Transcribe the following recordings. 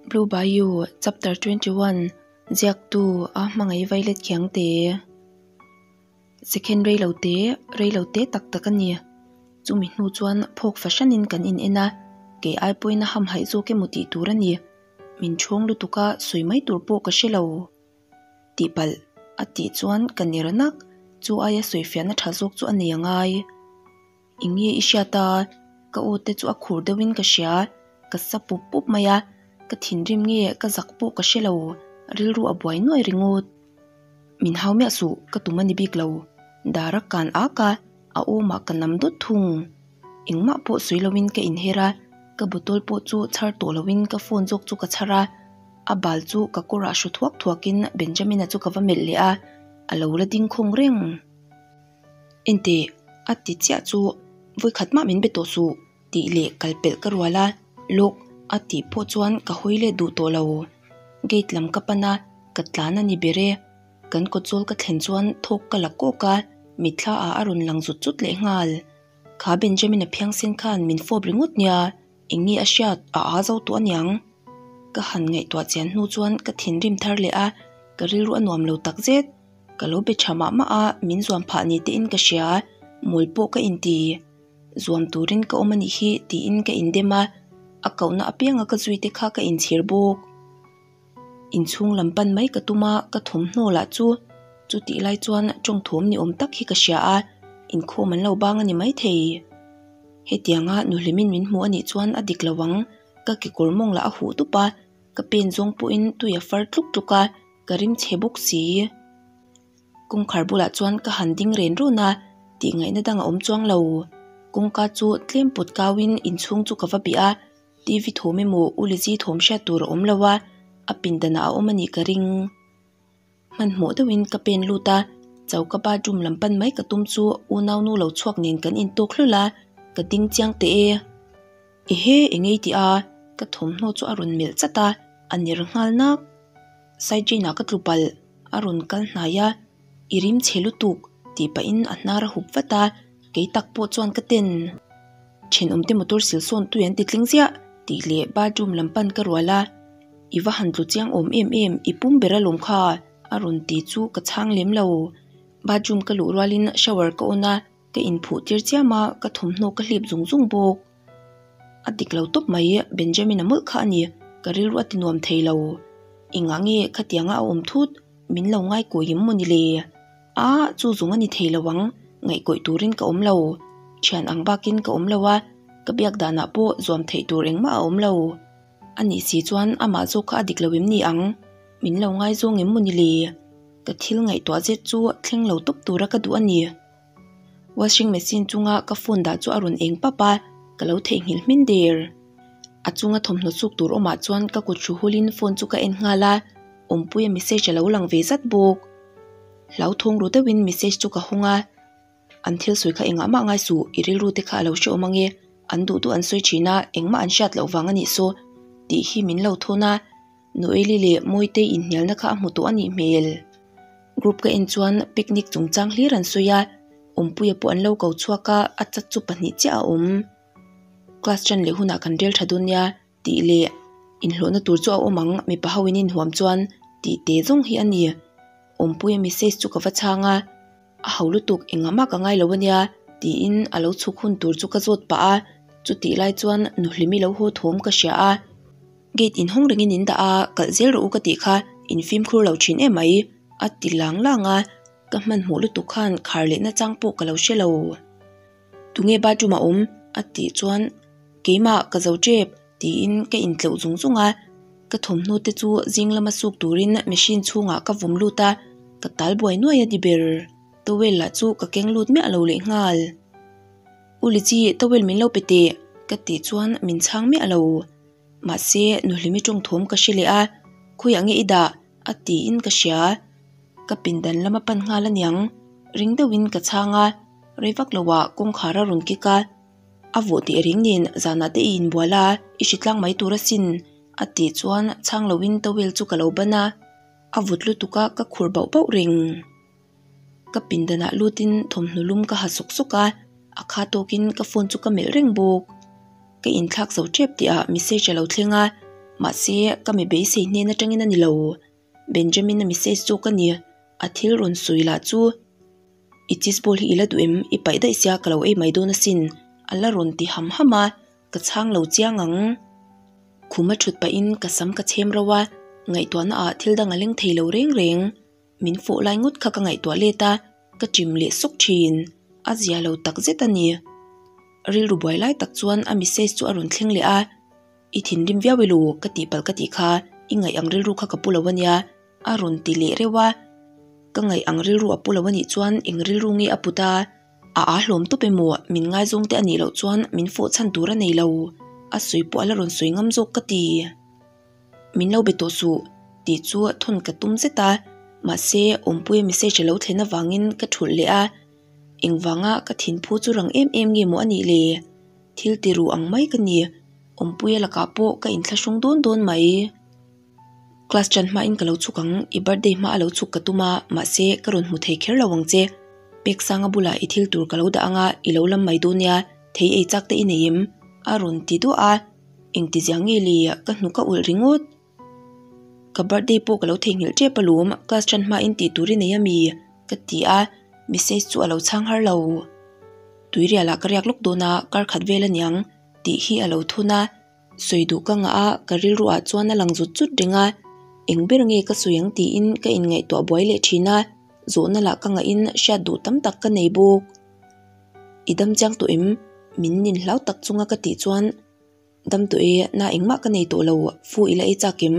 Blue Bayou Chapter 21 Ziaktu a hmangaih violet khiang te. Second rei lo te, rei lo te tak tak a ni. Chumi hnu chuan phawk fahranin kan in en a, kei ai pawhin a hamhaih zawk emaw tih tur a ni. Min chhawng lutuk a, sawi mai tur pawh ka hre lo. Tihpalh a tih chuan ka ner nak, chu aia sawifiahna tha zawk chu a nei a ngai. Eng nge i hriat a? Ka aw te chu a khur deuhin ka hria, ka sa pup pup mai a, ka thinrim nge ka zak pawh ka hre lo, rilru a buai nuai ringawt. Min hau miah suh, ka tum a ni bik lo. Dar a kan ak a, a awmah ka nam dawt thung. Engmah pawh sawi loin ka inher a, ka bottle pawh chu chhar tawh loin ka phone zawk chu ka chhar a, a bal chu ka kawrah hru thuak thuakin Benjamin-a chu ka va melh leh a, a lo la ding khawng reng. Enteh, a ti chiah chu vawikhat mah min be tawh suh tih leh kal pelh ka rual a, lawk a tih pawh chuan ka hawi let duh tawh lo. Gate lam ka pan a, ka tlan a ni ber e. Kan kawtzawl ka thlen chuan thawk ka la kawk a, mitthla ah a rawn lang zut zut leh nghal. Kha Benjamin-a phiangsen khan min fawp ringawt nia, eng nge a hriat a aa zo tawh aniang. Ka han ngaihtuah chian hnu chuan ka thinrim thar leh a, ka rilru a nuam lo takzet. Ka lo be tha mah mah a, min zuam phah ni tein ka hria, mawl pawh ka inti. Zuam turin ka awm a nih hi tiin ka indem a, a kohna apianga ka zui te kha ka inchhir bawk. Inchhung lam pan mai ka tum a, ka thawmhnaw lah chu chutih lai chuan tawngthawm ni awm tak hi ka hria a, inkhawm an lo bang a ni maithei. Hetianga nuhlimin min hmu a nih chuan a dik lo ang, ka kekawr mawng lah a huh dup a, ka pen zawng pawhin tui a far tluk tluk a, ka rim chhe bawk si. Kawngkhar bulah chuan ka han ding ren rawn a, tih ngaihna dang a awm chuang lo. Kawngka chu tlem pawt kauin inchhung chu ka va bih a, TV thawm emaw U Lizzy thawm hriat tur a awm lo a, a pindanah a awm a nih ka ring. Hmanhmawh deuhin ka pen lut a, choka bathroom lam pan mai ka tum chu unaunu lo chhuak nen kan intawk hlul a, ka ding chiang teh e. Ehe engei tih a, ka thawmhnaw chu a rawn melh chat a, a ner nghal nak. Saichain-ah ka tlu palh, a rawn kal hnai a, I rim chhe lutuk tih pahin a hnar a hup vat a, kei tak pawh chuan ka ten. Thenawmte motor sil sawn tui an ti tling ziah tih leh bathroom lam pan ka rual a, I va han tlu chiang awm em em, i pum ber alawm kha a rawn ti chu ka chhang lem lo. Bathroom ka luh rualin shower ka on a, ka inphuh tir chiam a, ka thawmhnaw ka hlip zung zung bawk. A dik lo tawp mai, Benjamin-a mawlh kha a ni, ka rilru a ti nuam thei lo. Engah nge khatianga a awm thut, min lo ngaikawi em maw ni le? A, chu zung a ni thei lo ang, ngaihkawih turin ka awm lo. Thian ang bakin ka awm lo a, ka biak danah pawh zuam theih tur engmah a awm lo. A nih si chuan amah zawk kha a dik lo em ni ang? Min lo ngaizawng em maw ni le? Ka thil ngaihtuah zet chu thleng lo tawp tura ka duh a ni. Washing machine chunga ka phone dah chu a rawn eng pap a, ka lo theihnghilh hmin der. A chunga thawmhnaw chuk tur awmah chuan ka kut hru hulin phone chu ka en nghal a, Awmpuia message a lo lang ve zat bawk. Hlauthawng ru deuhin message chu ka hawng a, An thil sawi kha engah mah ngai suh, i rilru te kha a lo hrehawm ange, an duh duh an sawi thin a, engmah an hriat loh vang a nih saw tih hi min lo thawn a, Noeli leh Mawitei inhnialna kha a hmu tawh a nih hmel. Group ka en chuan picnic chungchang hlir an sawi a, Awmpuia pawh an lo ko chhuak a, a chat chu pahnih chiah a awm. Class ṭan leh hunah kan rel ṭha dawn nia tih leh inhlawhna tur chu a awm ang mipa ho in inhuam chuan tih te zawng hi a ni. Awmpuia message chu ka va chhang a, a ho lutuk engah mah ka ngai lo ania tiin a lo chhuk hun tur chu ka zawt pah a, chutih lai chuan Nuhlimi lo haw thawm ka hria a. Gate inhawng rengin in dah a, kalh zel rawh u ka tih kha in fimkhur lo thin em mai a ti lang lang a, ka hmanhmawh lutuk khan khar leh nachang pawh ka lo hre lo. Tunge bathroom a awm? a tih chuan keimah ka zo tep tiin ka intleuh zung zung a, ka thawmhnaw te chu zing lama suk turin machine chhungah ka vawm lut a, ka tal buai nuai a ni ber. Towel lah chu ka keng lut miah lo leh nghal. U Lichi towel min lo pe teh ka tih chuan min chhang miah lo. Mahse Nuhlimi tawngthawm ka hre leh a, khawiah nge i dah? a tiin ka hria. Ka pindan lama pan nghal aniang, ring deuhin ka chhang a, rei vak loah kawngkhar a rawn kik a, a vawh teh reng nen zanah te i inbual a, i hri tlang mai tur asin a tih chuan chhang loin towel chu ka lo ban a, a vut lutuk a ka khur bauh bauh reng. Ka pindanah lutin thawmhnaw lum ka ha sawk sawk a, a kha tawkin ka phone chu ka melh reng bawk. Ka inthlak zo tep tihah message a lo thleng a, Mahse, ka mi beisei hnen atangin a ni lo. Benjamin-a message zawk a ni. A thil rawn sawi lah chu, I cheese ball hi i la duh em? I paih daih sia ka lo ei mai dawn asin, a la rawn ti ham ham a, ka chhang lo chiang ang. Khum a thut pahin ka sam ka chhem ro a, ngaihtuahna ah thil dang a leng thei lo reng reng. Min fawh lai ngawt kha ka ngaihtuah let a, ka chim leh sawk thin. A zia lo tak zet a ni. Rilru buai lai tak chuan a message chu a rawn thleng leh a, I thinrim viau elo ka tihpalh ka tih kha, i ngaih ang rilru kha ka pu lo ania, a rawn ti leh reuh a. Ka ngaih ang rilru a pu lo anih chuan eng rilru nge a put a? A aa hlawm tawp emaw min ngaizawng te anih loh chuan min fawh chhan tur a nei lo. A sawi pawh a la rawn sawi ngam zawk ka ti. Min lo be tawh suh tih chu thawn ka tum zet a, mahse Awmpuia message a lo thlen avangin ka thulh leh a, engvanga ka thinphu chu rang em em nge maw anih le? Thil ti ru ang mai ka ni, Awmpuia lakah pawh ka inthlahrung dawn dawn mai. Class ṭan hmain ka lo chhuk ang, i birthday hma a lo chhuk ka tum a, mahse ka rawn hmu thei kher lo ang che. Peksanga bulah i thil tur ka lo dah ang a, i lo lam mai dawn nia, thei ei chak te i nei em? A rawn ti duah a. Engti zia nge le ka hnuk a ulh ringawt. Ka birthday pawh ka lo theihnghilh tep alawm, class ṭan hmain tih tur i nei ami? Ka ti a, message chu a lo chhang har lo. Tuirialah ka riak lawk dawn a, kar khat vel aniang tih hi a lo thun a, sawi duh ka ngah a, ka rilru ah chuan a lang zut zut reng a, eng ber nge ka sawi ang tiin ka inngaihtuah buai leh thin a, zawhna lah ka ngahin hriat duh tam tak ka nei bawk. I dam chiang tawh em? Min nin hlau tak chunga ka tih chuan Dam tawh e, na engmah ka nei tawh lo, fu i la ei chak em?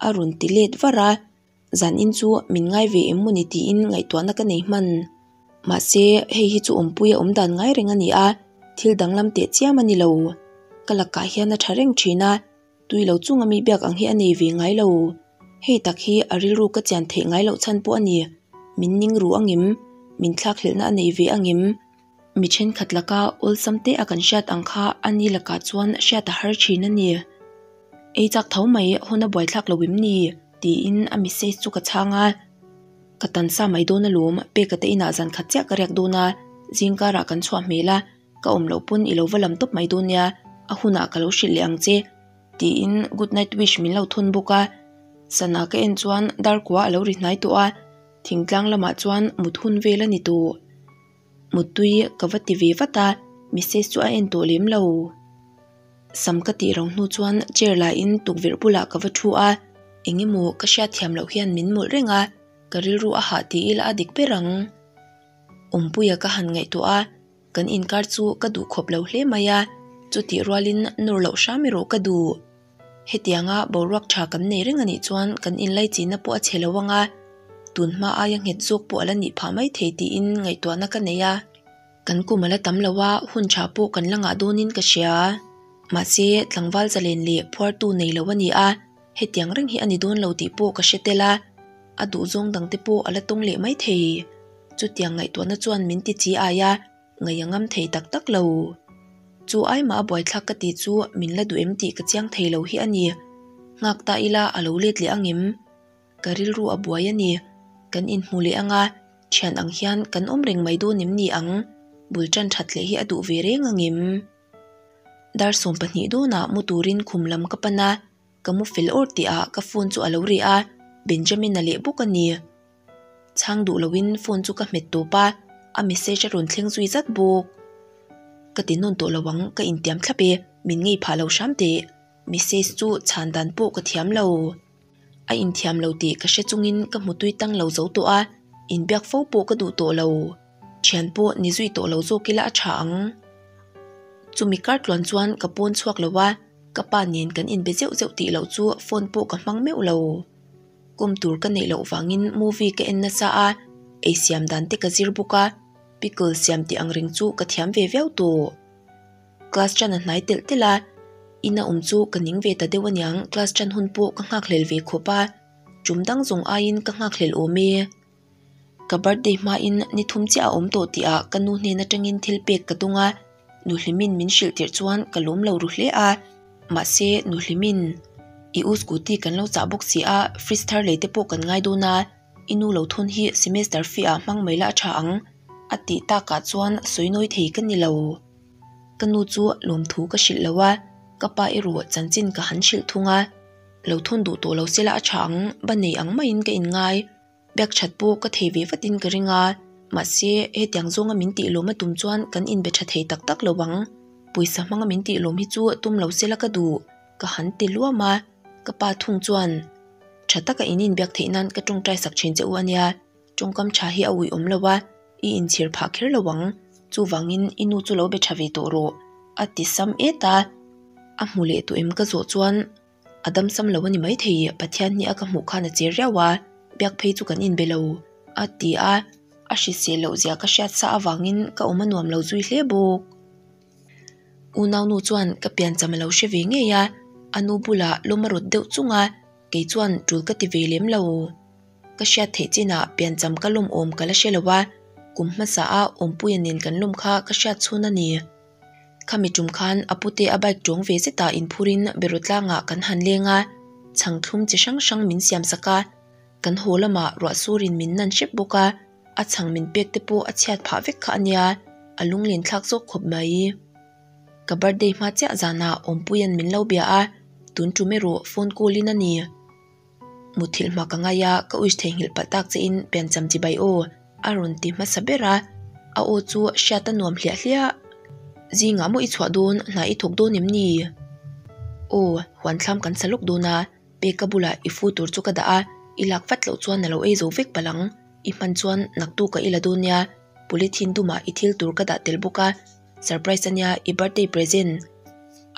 A rawn ti let var a, zan in chu min ngai ve em mawni tiin ngaihtuahna ka nei hman. Mahse, hei hi chu awmpui a awm dan ngai reng a ni a, thil danglam teh chiam a ni lo. Ka lakah hian a tha reng thin a, tui lo chunga mi biak ang hi a nei ve ngai lo. Hei tak hi a rilru ka chian theih ngai loh chhan pawh a ni. Min ning ru angem? Min thlakhlelhna a nei ve angem? Mi thenkhat laka awlsam te a kan hriat ang kha a ni lakah chuan hriat a har thin a ni. Ei chak tho mai hun a buaithlak lo em ni? tiin a message chu ka chhang a. Ka tan sa mai dawn alawm, peka te inah zan khat chiah ka riak dawn a, zingkarah kan chhuah hmel a, ka awm loh pawn i lo va lam tawp mai dawn nia, a hunah ka lo hrilh leh ang che tiin good night wish min lo thawn bawk a. Sana ka en chuan dar kua a lo ri hnai tawh a, thingtlang lamah chuan mut hun vel a ni tawh. Muttui ka va ti ve vat a, message chu a en tawh lem lo. Sam ka tih ro hnu chuan chair la in tukverh bulah ka va thu a, eng emaw ka hriat thiam loh hian min mawlh reng a, ka rilru a hah ti ila a dik ber ang. Awmpuia ka han ngaihtuah a, kan inkar chu ka duh khawp lo hle mai a, chutih rualin nawr loh hram erawh ka duh. Hetianga boruak tha kan nei reng anih chuan kan inlaichina pawh a chhe lo ang a, tun hma aia nghet zawk pawh a la nih phah mai thei tiin ngaihtuahna ka nei a. Kan kum a la tam lo a, hun tha pawh kan la ngah dawnin ka hria. Mahse, tlangval zalen leh phuartu nei lo a ni a, hetiang reng hi a ni dawn lo tih pawh ka hre tel a, a duhzawng dangte pawh a la tawng leh mai thei. Chutiang ngaihtuahna chuan min ti chi ai a. Ngaih a ngam thei tak tak lo. Chu ai mah a buaithlak ka tih chu min la duh em tih ka chiang thei lo hi a ni. Nghak ta ila a lo let leh angem? Ka rilru a buai a ni. Kan inhmu leh anga, thian ang hian kan awm reng mai dawn em ni ang? Bul tan that leh hi a duh ve reng angem? Dar 12 dawnah mu turin khum lam ka pan a, ka mu fel awr tihah ka phone chu a lo ri a, Benjamin-a leh bawk a ni. Chhang duh loin phone chu ka hmet tawp a, a message a rawn thleng zui zat bawk. Ka ti nawn tawh lo ang, ka intiam thlap e, min ngei phah lo hram teh. Message chu chhan dan pawh ka thiam lo. A inthiam lo tih ka hre chungin ka hmu tui tang lo zo tawh a, inbiak fo pawh ka duh tawh lo. Thian pawh ni zui tawh lo zawk ila a tha ang. Chumi kar tluan chuan ka pawn chhuak lo a, ka pa nen kan inbe zeuh zeuh tih loh chu phone pawh ka hmang meuh lo. Kum tur ka neih loh vangin movie ka en nasa a, ei siam dan te ka zir bawk a, pickle siam tih ang reng chu ka thiam ve viau tawh. Class ṭan a hnai telh telh a, ina awm chu ka ning ve ta deuh aniang class ṭan hun pawh ka nghakhlel ve khawp a, ṭum dang zawng aiin ka nghakhlel awm e. Ka birthday hmain ni thum chiah a awm tawh tihah ka nu hnen atangin thil pek ka tung a, Nuhlimin min hrilh tirh chuan ka lawm lo ru hle a, mahse Nuhlimin i u scooty kan lo chah bawk si a, fridge thar lei te pawh kan ngai dawn a, i nu lo thun hi semester fee ah hmang mai la a tha ang a tih takah chuan sawi nawi thei ka ni lo. Ka nu chu lawmthu ka hrilh lo a, ka pa erawh chanchin ka han hrilh thung a. Lo thawn duh tawh lo sela a tha ang, ba nei ang maiin ka inngai. Biak that pawh ka thei ve vatin ka ring a, mahse hetiang zawnga min tih lawm a tum chuan kan inbe tha thei tak tak lo ang. Pawisa hmanga min tih lawm hi chu tum lo sela ka duh, ka han ti luam a, ka pa thung chuan tha taka in inbiak theih nan ka tawngtai sak thin che u a nia, tawngkam tha hi a ui awm lo a, i inchhir phah kher lo ang, chuvangin i nu chu lo be tha ve tawh rawh, a ti sam et a. A hmu leh tawh em ka zawh chuan A damsam lo a ni maithei, Pathian hnih a ka hmuh khan a che riau a, biak phei chu kan inbe lo, a ti a, a hrisel loh zia ka hriat sa avangin ka awm a nuam lo zui hle bawk. Unaunu chuan ka piancham a lo hre ve ngei a, a nu bulah lawm a rawt deuh chung a, kei chuan tul ka ti ve lem lo. Ka hriat theih chinah piancham ka lawm awm ka la hre lo a, kum hmasa a Awmpuia nen kan lawm kha ka hriat chhun a ni. Khami tum khan a pute a bike tawng ve zetah inphurin beraw tlangah kan han leng a, chhang thlum chi hrang hrang min siam sak a, kan haw lamah ruah surin min nan hrep bawk a, a chhang min pek te pawh a chhiat phah vek kha a nia, a lunglen thlak zawk khawp mai. Ka birthday hma chiah zanah Awmpuia'n min lo bia a, tun tum erawh phone call in a ni. Muthilh hma ka ngai a, ka wish theihnghilh palh tak che in piancham chibai aw a rawn ti hmasa ber a, a aw chu hriat a nuam hliah hliah. Zingah maw i chhuah dawn, hna i thawk dawn em ni? Aw, huanthlam kan sa lawk dawn a, peka bulah i fu tur chu ka dah a, i lak vat loh chuan a lo ei zo vek palh ang, i hman chuan naktukah i la dawn nia, polythene dumah i thil tur ka dah tel bawk a, surprise ania i birthday present.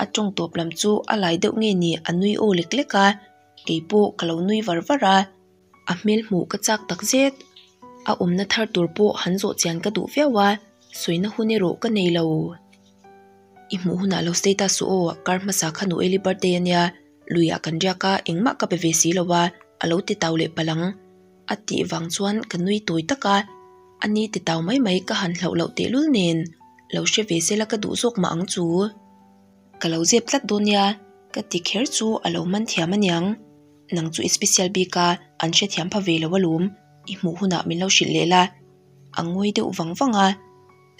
A tawng tawp lam chu a lai deuh nge ni a nui aw lek lek a. Kei pawh ka lo nui var var a, a hmel hmuh ka chak tak zet. A awmna thar tur pawh han zawh chian ka duh viau a, sawina hun erawh ka nei lo. I hmuh hunah lo stay ta suh aw, kar hmasa kha nu Eli birthday ania, luiah kan riak a, engmah ka pe ve si lo a, a lo ti tau leh palh ang. A tih vang chuan ka nui tawi tak a, a ni ti tau mai mai ka han hlauh loh tehlul nen, lo hre ve sela ka duh zawk mah ang chu. Ka lo zep tlat dawn nia, ka ti kher chu a lo man thiam aniang. Nang chu i special bik a, an hrethiam pha ve lo alawm, i hmuh hunah min lo hrilh leh la. A ngawi deuh vang vang a,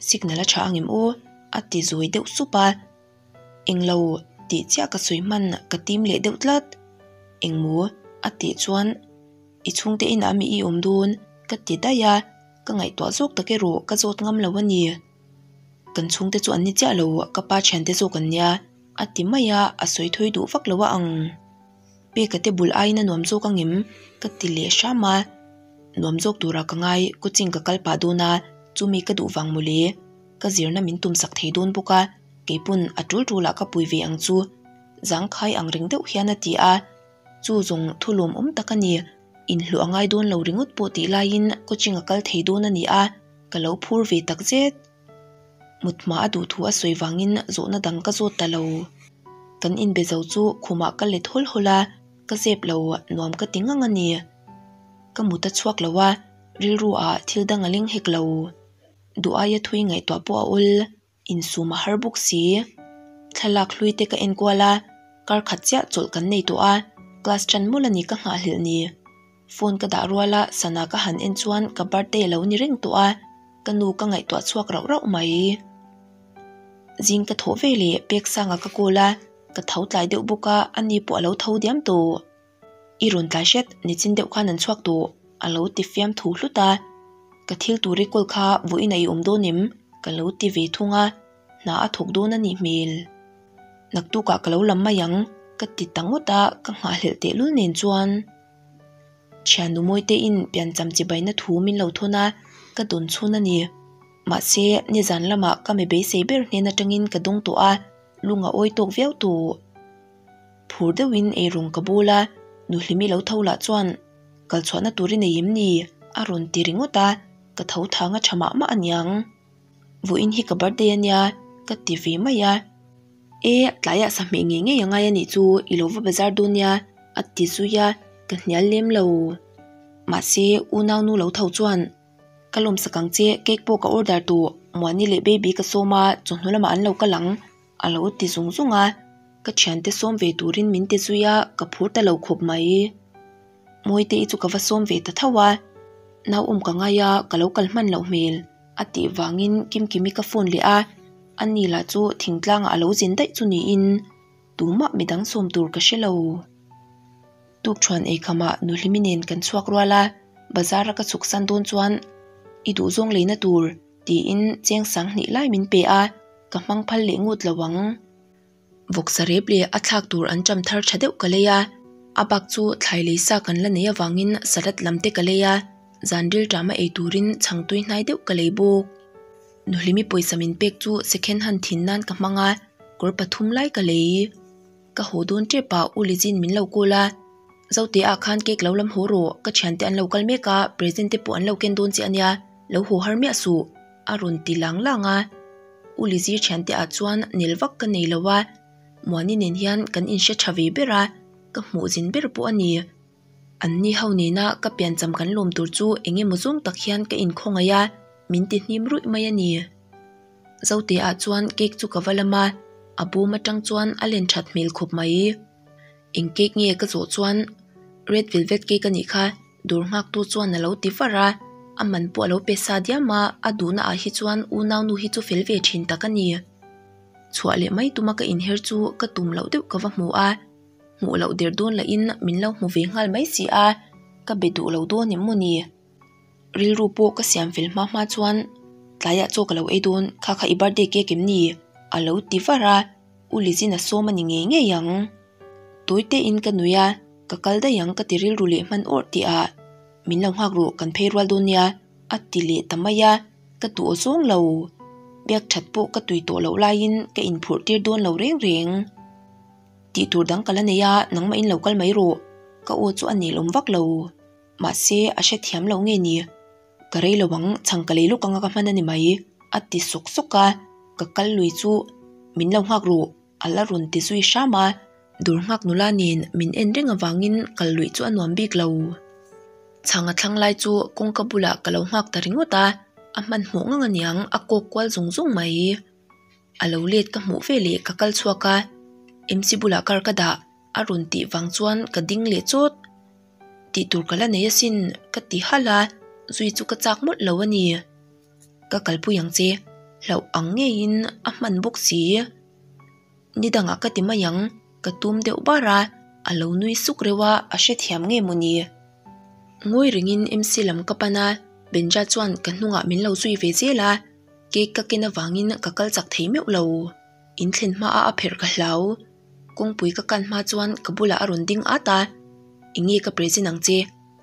signal a tha angem aw? a ti zawi deuh sup a. Englo tih chiah ka sawi hman ka tim leh deuh tlat. Engmaw? a tih chuan i chhungte inah mi i awm dawn ka ti daih a, ka ngaihtuah zawk tak erawh ka zawt ngam lo a ni. Kan chhungte chu an ni chiah lo, ka pa thiante zawk an nia, a ti mai a, a sawi thawi duh vak lo a ang. Peka te bul aiin a nuam zawk angem? ka ti leh hram a, nuam zawk turah ka ngai, coaching ka kal pah dawn a, chumi ka duh vang mawle, ka zirna min tum sak thei dawn bawk a, keipawn a tul tulah ka pui ve ang chu, zangkhai ang reng deuh hian a ti a, chu zawng thu lawmawm tak a ni, inhluah a ngai dawn lo ringawt pawh tih laiin coaching a kal thei dawn a ni a. Ka lo phur ve tak zet. Mut hma a duh thu a sawi vangin zawhna dang ka zawt ta lo. Kan inbe zo chu khumah ka let hawl hawl a, ka zep lo nuam ka ti ngang a ni. Ka mut a chhuak lo a, rilru ah thil dang a leng hek lo. Duh aia thui ngaihtuah pawh a awl. Insum a har bawk si. Thlalak hlui te ka enkual a, kar khat chiah chawlh kan nei tawh a, class tan mawlh a ni ka nghahhlelh ni. Phone ka dah rual a, sana ka han en chuan ka birthday a lo ni reng tawh a, ka nu ka ngaihtuah chhuak rauh rauh mai. Zing ka thawh ve leh Peksanga ka call a, ka tho tlai deuh bawk a, ani pawh a lo tho diam tawh. I rawn tlai hret, nichin deuh khan an chhuak tawh, a lo ti fiam thu hlut a. Ka thil tur i kawl kha vawiin a i awm dawn em? ka lo ti ve thung a, hna a thawk dawn a nih hmel. Naktukah ka lo lam mai ang, ka ti ta ngawt a, ka nghahhlelh tehlul nen chuan. Thiannu Mawitein piancham chibaina thu min lo thawn a, ka dawn chhun a ni. Mahse, nizan lamah ka mi beisei ber hnen atangin ka dawng tawh a, lung a awi tawk viau tawh. Phur deuhin eirawng ka bul a, Nuhlimi lo tho lah chuan kal chhuahna tur i nei em ni? a rawn ti ringawt a, ka tho thang a tha mah mah aniang. Vawiin hi ka birthday ania ka ti ve mai a. E, tlaiah sahmeh ngei ngei a ngai anih chu i lo va bazar dawn nia a ti zui a, ka hnial lem lo. Mahse, unaunu lo tho chuan ka lawmsak ang che, cake pawh ka order tawh, Muani leh baby ka sawm a, chawhnu lamah an lo kal ang. A lo ti zung zung a, ka thiante sawm ve turin min ti zui a, ka phur ta lo khawp mai. Mawite-i chu ka va sawm ve ta tho a, nau awm ka ngai a, ka lo kal hman loh hmel a tih vangin Kimkimi ka phone leh a, ani lah chu thingtlangah a lo zin daih chu niin tumah midang sawm tur ka hre lo. Tukṭhuan eikhamah Nuhlimi nen kan chhuak rual a, bazar a ka chhuk san dawn chuan i duhzawng leina tur tiin cheng sanghnih lai min pe a, ka hmang phal leh ngut lo ang. Vawksa rep leh a thlak tur an ṭam thar ṭha deuh ka lei a, a bak chu thlai lei sa kan la nei avangin salad lam te ka lei a, zan ril ṭama ei turin chhang tui hnai deuh ka lei bawk. Nuhlimi pawisa min pek chu second hand thin nan ka hmang a, kawr pathum lai ka lei. Ka haw dawn tep a, U Lizin min lo call a, Zote ah khan cake lo lam haw rawh, ka thiante an lo kal mek a, present te pawh an lo ken dawn che ania, lo haw har miah suh, a rawn ti lang lang a. U Lizzy thiante ah chuan nel vak ka nei lo a, Muani nen hian kan inhre tha ve ber a, ka hmuh zin ber pawh a ni. An ni ho nena ka piancham kan lawm tur chu eng emaw zawng tak hian ka inkhawngaih a, min ti hnim ruih mai a ni. Zote ah chuan cake chu ka va lam a, a bawm atang chuan a len that hmel khawp mai. Eng cake nge ka zawh chuan red velvet cake a nih kha dawr nghak tu chuan a lo ti var a, a man pawh a lo pe sa diam a, a duhna ah hi chuan unau nu hi chu fel ve thin tak a ni. Chhuah leh mai tuma ka inher chu ka tum loh deuh ka va hmu a, hmuh loh der dawn lahin min lo hmu ve nghal mai si a, ka be duh lo dawn em maw ni? Rilru pawh ka siam fel hma hma chuan tlaiah chaw ka lo ei dawn, kha kha i birthday cake em ni? A lo ti var a, U Lizin a sawm a ni ngei ngei ang. Tawi tein ka nui a, ka kal daih ang ka ti rilru leh hman awrh tih ah min lo nghak rawh kan phei rual dawn nia a ti leh ta mai a, ka duh aw zawng lo. Biak that pawh ka tui tawh loh laiin ka inphurh tir dawn lo reng reng. Tih tur dang ka la nei a, nangmah in lo kal mai rawh. Ka aw chu a nelawm vak lo. Mahse, a hrethiam lo nge ni? Ka rei lo ang, chhang ka lei lawk anga ka hman a ni mai, a ti sawk sawk a. Ka kal lui chu min lo nghak rawh, a la rawn ti zui hram a. Dawr nghak nula nen min en reng avangin kal luih chu a nuam bik lo. Chhang a thlang lai chu kawngka bulah ka lo nghak ta ringawt a, a hmanhmawh ngang aniang a kawk kual zung zung mai. A lo let ka hmuh ve leh ka kal chhuak a, MC bulah car ka dah a rawn tih vang chuan ka ding leh chawt. Tih tur ka la nei asin ka ti halh a, zui chu ka chak mawlh lo a ni. Ka kalpui ang che, hlauh ang ngeiin a hman bawk si. Ni dangah ka ti mai ang, ka tum deuh bar a, a lo nui suk reuh a, a hrethiam nge maw ni? Ngawi rengin MC lam ka pan a, Benja chuan ka hnungah min lo zui ve zel a. Cake ka ken avangin ka kal chak thei meuh lo. In thlen hmaah a pherh ka hlau. Kawngpui ka kan hma chuan ka bulah a rawn ding at a. Enge ka present ang che?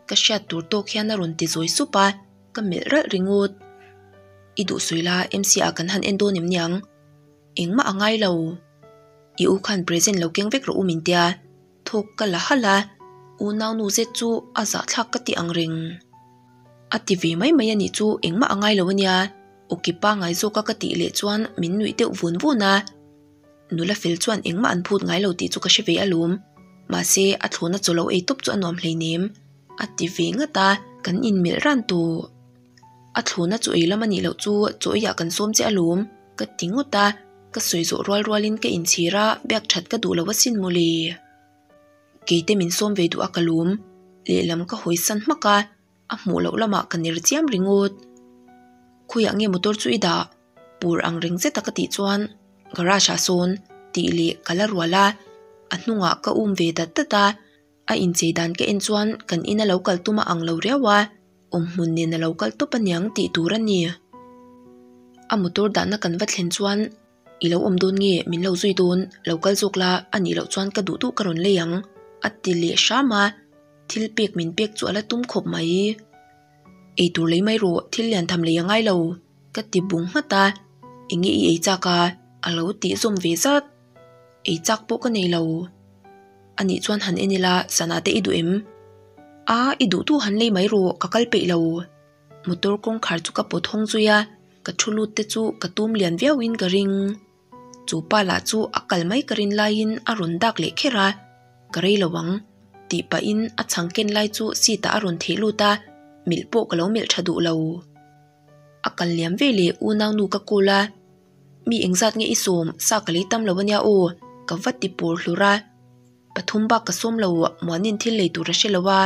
Ka hriat tur tawk hian a rawn ti zawi sup a, ka melh ralh ringawt. I duh sawi la, MC ah kan han en dawn em niang? Engmah a ngai lo. I u khan present lo keng vek rawh u min tia. Thawk ka la halh a, unaunu zet chu a zahthlak ka ti ang reng. A ti ve mai mai a nih chu engmah a ngai lo a nia, awki pangai zawka ka tih leh chuan min nuih deuh vun vun a. Nula fel chuan engmah an phut ngai lo tih chu ka hre ve alawm, mahse a thlawna chaw lo ei tawp chu a nuam hleinem, a ti ve ngat a, kan inmelh ran tawh. A thlawna chaw ei lam a nih loh chu chaw eiah kan sawm che alawm, ka ti ngawt a, ka sawi zawh rual rualin ka inchhir a, biak that ka duh lo asin mawle. Keite min sawm ve duh a ka lawm, lehlam ka hawi san hmak a, a hmuh loh lamah ka ner chiam ringawt. Khawiah nge motor chu i dah? Pur ang reng zet a ka tih chuan garage ah sawn tih leh ka la rual a, a hnungah ka um ve dat dat a, a inchei dan ka en chuan kan ina lo kal tum a ang lo riau a, awmhmun nen a lo kal tawp aniang tih tur a ni. A motor dahna kan va thlen chuan. I lo awm dawn nge min lo zui dawn, lo kal zawk la, a nih loh chuan ka duh duh ka rawn lei ang, a ti leh hram a, thil pek min pek chu a la tum khawp mai. Ei tur lei mai rawh, thil lian tham lei a ngai lo, ka ti bung nghat a, enge i ei chak a, a lo tih zawm ve zat. Ei chak pawh ka nei lo. A nih chuan han en ila, sana te i duh em? A, i duh duh han lei mai rawh, ka kal peih lo. Motor kawngkhar chu ka pawt hawng zui a, ka thu lut te chu ka tum lian viau in ka ring. Chu pa lah chu a kal mai ka rin laiin a rawn dak leh kher a, ka rei lo ang tih pahin a chhang ken lai chu seat ah a rawn theh lut a, melh pawh ka lo melh tha duh lo. A kal liam ve leh unau nu ka call a, mi engzat nge i sawm sa ka lei tam lo ania aw ka va ti pur hlur a. Pathum bak ka sawm lo, Muanin thil lei tur a hre lo a,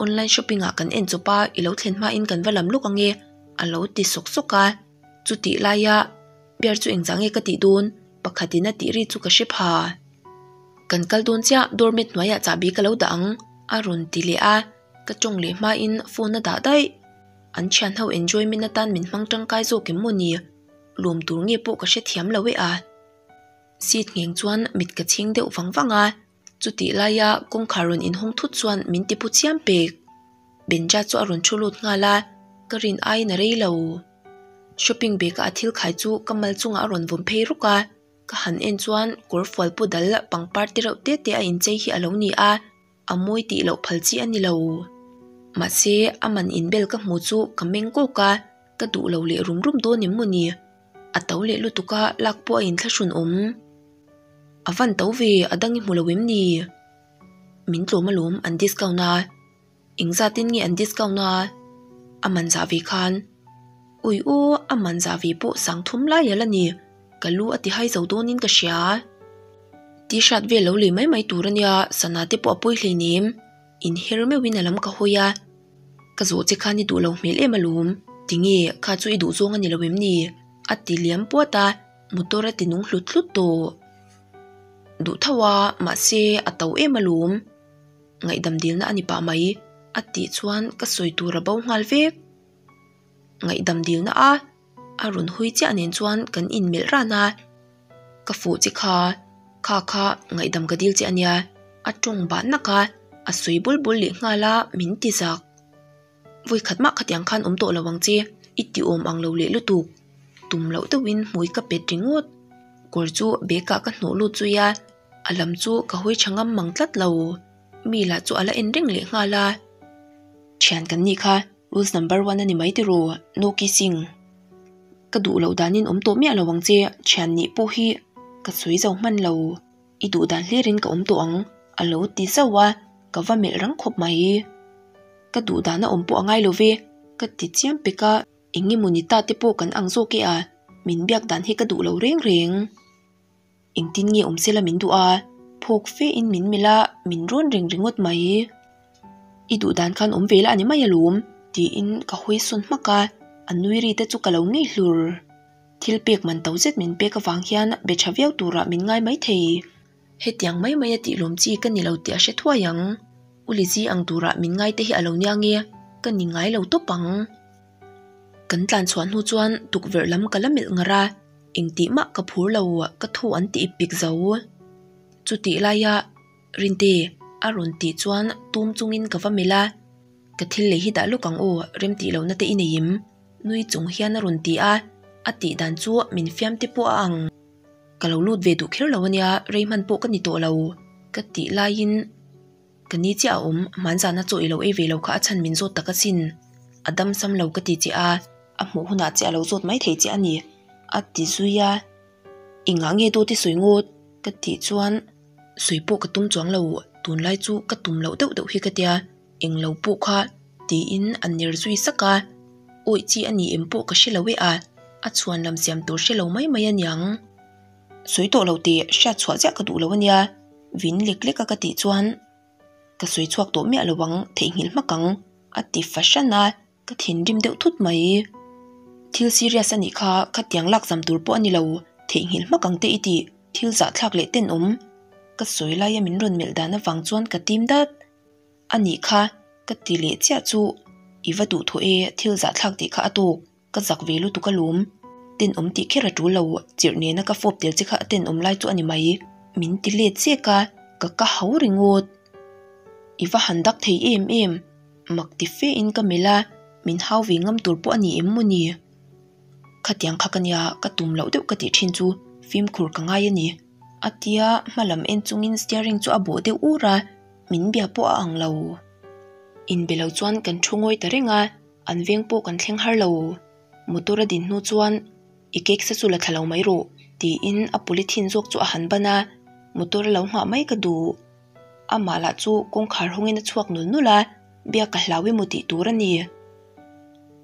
online shopping ah kan en chawp a, i lo thlen hmain kan va lam lawk ange, a lo ti sawk sawk a. Chutih laia beer chu engzah nge ka tih dawn, pakhatin a tih ri chu ka hre pha. Kan kal dawn chiah, doormat hnuaiah chahbi ka lo dah ang. A rawn ti leh a, ka tawng leh hmain phone a dah daih. An thian ho enjoyment atan min hmang tangkai zawk em maw ni? Lawm tur nge pawh ka hrethiam lo e a. Seat ngheng chuan mit ka chhing deuh vang vang a, chutih laia kawngkhar rawn inhawng thut chuan min ti pu chiam pek. Benja chu a rawn thu lut nghal a, ka rin aiin a rei lo. Shopping bag a a thil khai chu ka mal chungah a rawn vawm phei ruk a, ka han en chuan kawr fual pu dal pangpar te reuh te te a inchei hi a lo ni a, a mawi tih loh phal chi a ni lo. Mahse, a man inbel ka hmu chu ka meng kawk a, ka duh lo leh rum rum dawn em maw ni? A to leh lutuk a, lak pawh a inthlahrun awm. A van to ve, a dang i hmu lo em ni? Min tlawm alawm, an discount a. Engzatin nge an discount a? A man zah ve khan. Ui aw, a man zah ve pawh sang thum lai a la ni. Ka lu a ti hai zo dawnin ka hria. T-shirt vel lo lei mai mai tur a nia, sana te pawh a pawi hleinem. Inher meuhin a lam ka hawi a. Ka zawh che khan i duh lo hmel em alawm. Tinge, kha chu i duh zawng a ni lo em ni? A ti liam puat a, motor a ti nung hlut hlut tawh. Duh tho a, mahse a to em alawm. Ngaihdam dilna a ni pah mai, a tih chuan ka sawi tur a bo nghal vek. Ngaihdam dilna a, a rawn hawi chiah nen chuan kan inmelh ran a. Ka fuh che kha, kha kha ngaihdam ka dil che a nia, a tawng bah nak a, a sawi bul bul leh nghal a, min ti zak. Vawi khat mah khatiang khan awm tawh lo ang che, i ti awm ang lo leh lutuk. Tum loh deuhin hmui ka pet ringawt. Kawr chu bag ah ka hnawh lut zui a, a lam chu ka hawi tha ngam mang tlat lo. Mi lah chu a la en reng leh nghal a. Thian kan nih kha, rules number one a ni mai tiraw, no kissing. Ka duh loh danin awm tawh miah lo ang che, thian nih pawh hi ka sawi zo hman lo. I duh dan hlirin ka awm tawh ang, a lo ti zauh a, ka va melh rang khawp mai. Ka duh dana awm pawh a ngai lo ve, ka ti chiam pek a, eng emaw ni ta te pawh kan ang zawk e a, min biak dan hi ka duh lo reng reng. Engtin nge awm sela min duh a, phawk fe in min melh a, min rawn reng ringawt mai. I duh dan khan awm ve la a ni mai alawm, tiin ka hawi sawn hmak a, a nui ri te chu ka lo ngei hlur. Thil pek man to zet min pek avang hian be tha viau turah min ngai mai thei. Hetiang mai mai a tih lawm chi ka ni lo tih a hre thuai ang. U Lizzy ang turah min ngai te hi a lo nia nge, ka ni ngai lo tawp ang. Kan tlan chhuah hnu chuan tukverh lam ka la melh ngar a, engtih mah ka phur lo, ka thu an ti ip pik zo. Chutih laia Rinte a rawn tih chuan tum chungin ka va melh a, ka thil lei hi dah lawk ang aw, remtih lohna te i nei em? Nui chung hian a rawn ti a, a tih dan chu min fiam te pawh a ang. Ka lo lut ve duh kher lo ania, rei hman pawh ka ni tawh lo, ka tih laiin Ka ni chiah a awm, hmanzana chaw i lo ei ve lo kha a chhan min zawt tak asin. A dam sam lo ka ti che a, a hmuh hunah che a lo zawt mai thei che a ni, a ti zui a. Engah nge dawt i sawi ngawt? ka tih chuan sawi pawh ka tum chuang lo, tunlai chu ka tum loh deuh deuh hi ka tia, eng lo pawh kha tiin a ner zui sak a. Awih chi a ni em pawh ka hre lo e a, a chhuan lam siam tur hre lo mai mai a niang. Sawi tawh lo tih hriat chhuah chiah ka duh lo a nia, vin lek lek a ka tih chuan ka sawi chhuak tawh miah lo ang, theihnghilh hmak ang a ti fahran a, ka thinrim deuh thut mai. Thil serious a nih kha, khatiang lak zam tur pawh a ni lo, theihnghilh hmak ang te i tih, thil zahthlak leh tenawm ka sawi laia min rawn melh dan avang chuan ka tim dat. A nih kha, ka ti leh chiah chu i va duh thawh e, thil zahthlak tih kha a tawk. Ka zak ve lutuk alawm. Tenawm tih kher a tul lo, chirh nena ka fawp tel che kha a tenawm lai chu a ni mai. Min ti let zek a, ka ka hau ringawt. I va han dak thei em em, mak ti fe in ka melh a, min hau ve ngam tur pawh a ni em maw ni? Khatiang kha ka nia, ka tum loh deuh ka tih thin chu fimkhur ka ngai a ni. A tia hma lam en chungin steering chu a bawh deuh ur a, min bia pawh a ang lo. Inbe lo chuan kan thu ngawi ta reng a. An veng pawh kan thleng har lo. Motor a din hnu chuan, I cake sa chu la thla lo mai rawh, tiin a polythene zawk chu a han ban a, motor a lo nghah mai ka duh. Amah lah chu kawngkhar hawngin a chhuak nul nul a, biak ka hlau emaw tih tur a ni.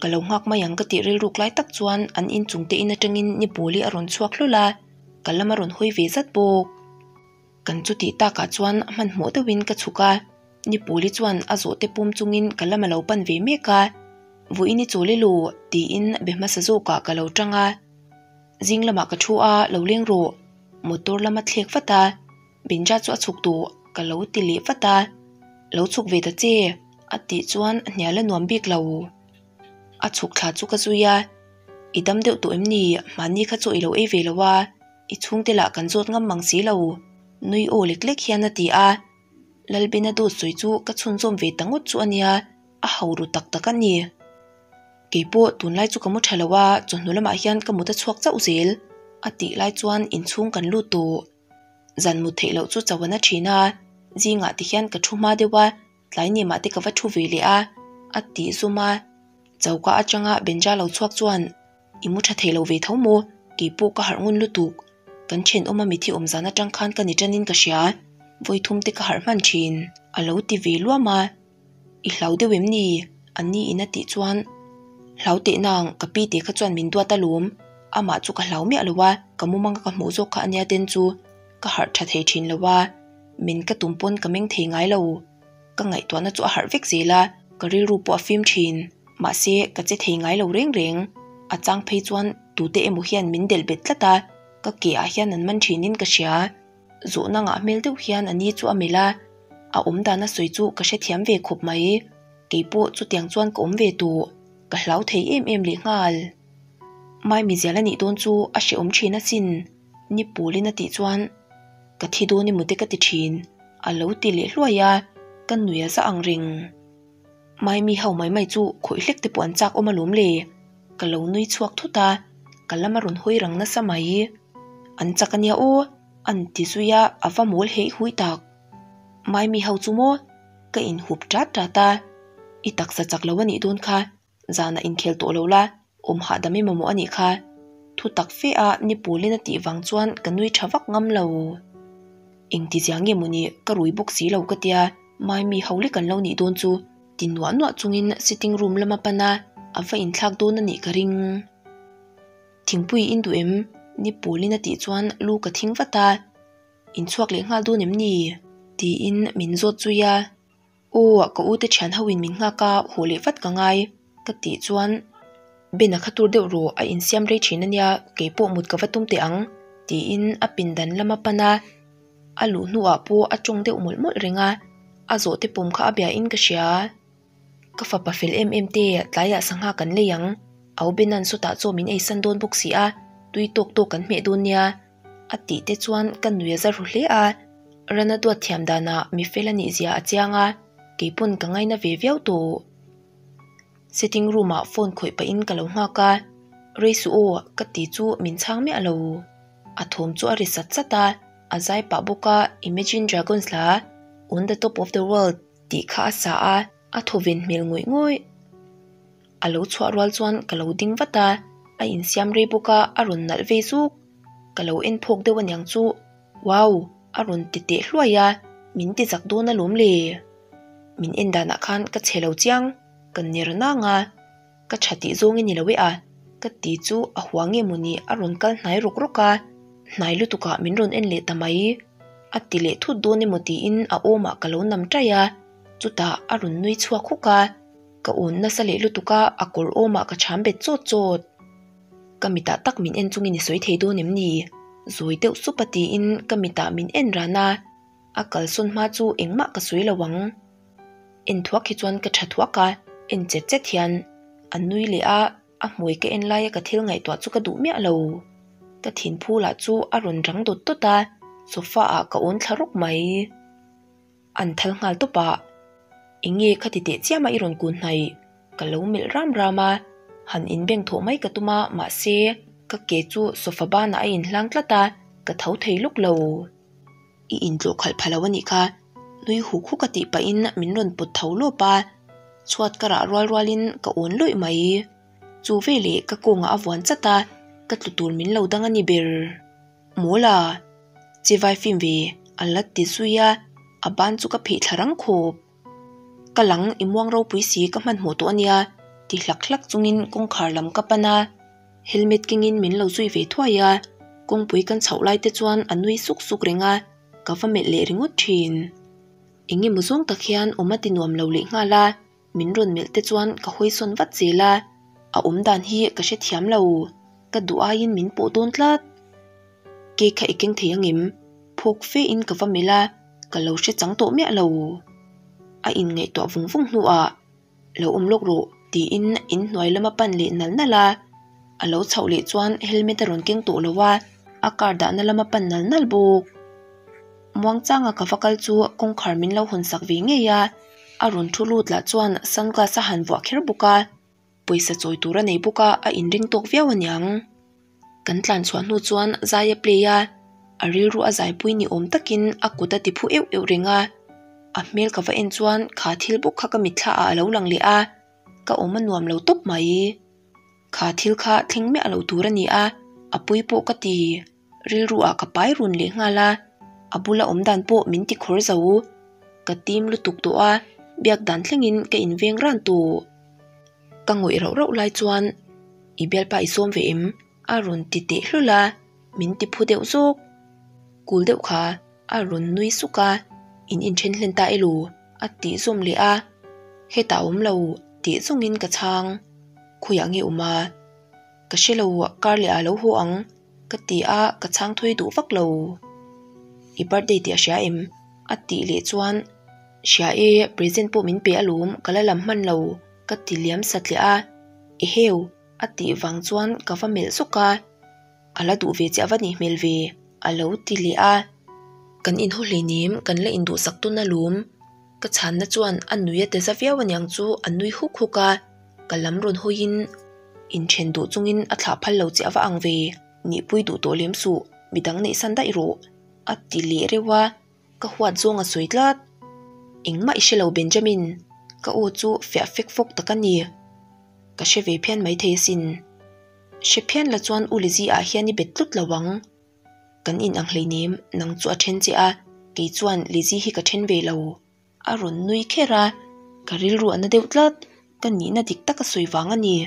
Ka lo nghak mai ang ka tih rilruk lai tak chuan an inchung te in atangin ni pawl hi a rawn chhuak hlawl a, ka lam a rawn hawi ve zat bawk. Kan chutih takah chuan hmanhmawh deuhin ka chhuk a. Nipuli chuan a zawhte pum chungin ka lam a lo pan ve mek a, Vawiin i chawl i lu tiin be hmasa zawkah ka lo tang a. Zing lamah ka thu a, lo leng rawh. Motor lama thlek vat a, Benja chu a chhuk tawh ka lo ti leh vat a. Lo chhuk ve ta che a tih chuan hnial a nuam bik lo. A chhuk thla chu ka zui a, I dam deuh tawh em ni? Mahni kha chaw i lo ei ve lo a, i chhungte lah kan zawt ngam mang si lo nui aw lek lek hian a ti a. Lalbena dawt sawi chu ka chhunzawm ve ta ngawt chu a nia, a ho ru tak tak a ni. Kei pawh tunlai chu ka mu tha lo a, chawhnu lamah hian ka mut a chhuak chauh zel a tih lai chuan inchhung kan lut tawh. Zan mut theih loh chu cho a na thin a, zingah ti hian ka thu hma deuh a, tlai nemah te ka va thu ve leh a, a tih zum a. Choka atanga Benja lo chhuak chuan, I mu tha thei lo ve tho maw? Kei pawh ka harh ngun lutuk. Kan thenawma mithi awm zan atang khan ka ni tanin ka hria, vawi thum te ka harh hman thin, a lo ti ve luam a. I hlau deuh em ni? An ni in a tih chuan, Hlau teh nang, ka pi te kha chuan min duat alawm. Amah chu ka hlau miah lo a, ka mumanga ka hmuh zawk kha ania ten chu ka harh tha thei thin lo a, min ka tum pawn ka meng thei ngai lo. Ka ngaihtuahna chu a harh vek zel a, ka rilru pawh a fim thin. Mahse, ka che thei ngai lo reng reng. A chang phei chuan tute emaw hian min delh bet tlat a, ka ke ah hian an man thinin ka hria. Zawhna ngah hmel deuh hian a ni chu a melh a, a awm dan a sawi chu ka hrethiam ve khawp mai. Kei pawh chutiang chuan ka awm ve tawh, ka hlau thei em em leh nghal. Mai mizial a nih dawn chu a hrehawm thin asin, ni pawlin a tih chuan ka thi dawn emaw te ka ti thin, a lo ti leh hluai a, ka nui a za ang reng. Mai mi ho mai mai chu khawih hlek te pawh an chak awm alawm le, ka lo nui chhuak thut a, ka lama rawn hawi rang nasa mai. An chak ania aw, an ti zui a, a va mawl heih hui tak. Mai mi ho chu maw? Ka inhup tat tat a, i taksa chak lo a nih dawn kha, zanah inkhel tawh lo la, awm hahdam i mamawh a nih kha. Thu tak fe a ni pawlin a tih vang chuan ka nui tha vak ngam lo. Engti zia nge maw ni, ka rui bawk si lo ka tia, mai mi ho lek an lo nih dawn chu. Ti nuah nuah chungin sitting room lama pan a, a va inthlak dawn a nih ka ring. Thingpui in duh em? Ni pawlin a tih chuan lu ka thing vat a. In chhuak leh nghal dawn em ni? Tiin min zawt zui a. Aw, ka ute thian ho in min nghak a, haw leh vat ka ngai ka tih chuan Ben a kha tur deuh rawh, a insiam rei thin ania, kei pawh mut ka va tum teh ang tiin a pindan lam a pan a. A luh hnuah pawh a tawng deuh mawlh mawlh reng a, a zawhte pawm kha a bia in ka hria. Ka fapa fel em em te, tlaiah sangha kan lei ang. Au Benan sawtah chaw min eisan dawn bawk si a, tui tawk tawk kan hmeh dawn nia. A tih te chuan ka nui a za ru hle a, Rana duat thiam danah mi fel a nih zia a chiang a, kei pawn ka ngaina ve viau tawh. Sitting room ah phone khawih pahin ka lo nghak a, Rei suh aw ka ti chu min chhang miah lo. A thawm chu a ri sat sat a, a zai pah bawk a, Imagine Dragons hla, On the top of the world tih kha a sa a, a thaw ven hmel ngawih ngawih. A lo chhuah rual chuan ka lo ding vat a, a insiam rei bawk a, a rawn nalh vei zuk. Ka lo en phawk deuh aniang chu, Wow! a rawn ti teh hluai a, min ti zak dawn alawm le. Min en danah khan ka chhe lo chiang, ka ner nang a, ka tha tih zawng i ni lo e a, ka ti chu a hua nge mawni a rawn kal hnai rawk rawk a, hnai lutukah min rawn en leh ta mai. A ti leh thut dawn emaw tiin a awmah ka lo nam ṭaih a, chutah a rawn nui chhuak huk a. Ka awn nasa leh lutuk a, a kawr awmah ka chham bet chawt chawt. Ka mitah tak min en chungin i sawi thei dawn em ni? Zawi deuh sup a tiin ka mitah min en ran a, a kalsawn hma chu engmah ka sawi lo ang. En thuak hi chuan ka tha thuak a, en chet chet hian a nui leh a, a hmui ka en laia ka thil ngaihtuah chu ka duh miah lo. Ka thinphu lah chu a rawn rang dawt dawt a, sofa ah ka awn thla rawk mai. An thal nghal tawp a, Eng nge kha ti teh chiam a i rawn kun hnaih? Ka lo melh ram ram a, han inbeng thawh mai ka tum a, mahse ka ke chu sofa banah a inhlang tlat a, ka tho thei lawk lo. I intlawh khalh pha lo a nih kha, nui huk huk a tih pahin min rawn pawt tho lawp a, chhuat ka rah rual rualin ka awn lawih mai. Chu veleh ka kawngah a vuan chat a, ka tlu tur min lo dang a ni ber. Mawl a, chivai fim ve a la ti zui a, a ban chu ka phih thla rang khawp. Ka lang i muang ropui si ka hmanhmawh tawh a nia ti hlak hlak chungin kawngkhar lam ka pan a, helmet kengin min lo zui ve thuai a, kawngpui kan chhoh lai te chuan a nui suk suk reng a, ka va melh leh ringawt thin. Eng emaw zawng tak hian awm a ti nuam lo leh nghal a. Min rawn melh te chuan ka hawi sawn vat zel a, a awm dan hi ka hrethiam lo, ka duh aiin min pawh dawn tlat. Cake kha i keng thei angem? Phawk fe in ka va melh a, ka lo hre chang tawh miah lo. A inngaihtuah vung vung hnuah, Lo awm lawk rawh, tiin inhnuai lama pan leh nal nal a. A lo chhoh leh chuan helmet a rawn keng tawh lo a, a car dahna lama pan nal nal bawk. Muangchanga ka va kal chu kawngkhar min lo hawn sak ve ngei a, a rawn thu lut lah chuan sunglass a han vuah kher bawk a. Pawisa chawi tur a nei bawk a, a inring tawk viau aniang. Kan tlan chhuah hnu chuan zai a play a, a rilru a zaipui ni awm takin a kut a ti phu euh euh reng a. A hmel ka va en chuan kha thil bawk kha ka mitthla ah a lo lang leh a, ka awm a nuam lo tawp mai. Kha thil kha thleng miah lo tur a ni a, a pui pawh ka ti. Rilru ah ka pai run leh nghal a, a bula awm dan pawh min ti khawr zo. Ka tim lutuk tawh a, biak dan thlengin ka inveng ran tawh. Ka ngawih rauh rauh lai chuan i bialpa i sawm ve em? A rawn ti teh hlul a, min ti phu deuh zawk. Kul deuh kha a rawn nui suk a, in inthen hlen ta elaw? A tih zawm leh a, hetah a awm lo tih zawngin ka chhang. Khawiah nge awm a? Ka hre lo, kar leh ah lo haw ang ka ti a, ka chhang thawi duh vak lo. I birthday tih a hria em? A tih leh chuan Hria e, present pawh min pe alawm, ka la lam hman lo, ka ti liam satliah a, Eheu, a tih vang chuan ka va melh zawk a, a la duh ve che a va nih hmel ve, a lo ti leh a. Kan inhaw hleinem, kan la induhsak tawn alawm, ka chhanna chuan a nui a ti za viau aniang chu a nui huk huk a, ka lam rawn hawiin inthen duh chungin a thlah phal lo che a va ang ve, nihpui duh tawh lem suh, midang neihsan daih rawh, a ti leh reuh a. Ka huat zawng a sawi tlat. Engmah i hre lo Benjamin, ka aw chu fiah fek fawk tak a ni. Ka hre ve phian maithei asin. Hre phian la chuan U Lizzy ah hian i bet tlut lo ang. Kan in ang hleinem, nang chu a then che a, kei chuan Lizzy hi ka then ve lo. A rawn nui kher a, ka rilru a na deuh tlat, ka nihna dik tak a sawi vang a ni.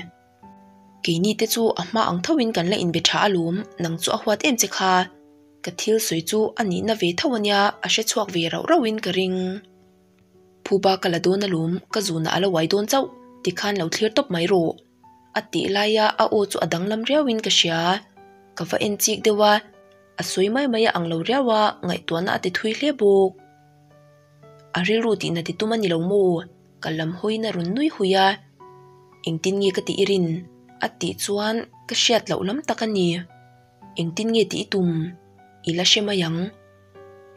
Keini te chu a hma ang thoin kan la inbe tha alawm, nang chu a huat em che kha. Ka thil sawi chu a nihna ve tho ania, a hre chhuak ve rauh rauhin ka ring. Phuba ka la dawn alawm, ka zunah a la uai dawn chauh, tikhan lo thlir tawp mai rawh. A tih laia a aw chu a danglam riauin ka hria. Ka va en chik deuh a, a sawi mai mai a ang lo riau a, ngaihtuahna a ti thui hle bawk. A rilru tihna ti tum a ni lo maw? Ka lam hawiin a rawn nui hui a, Engtin nge ka tih i rin? A tih chuan ka hriat loh lam tak a ni. Engtin nge tih i tum? I la hre mai ang.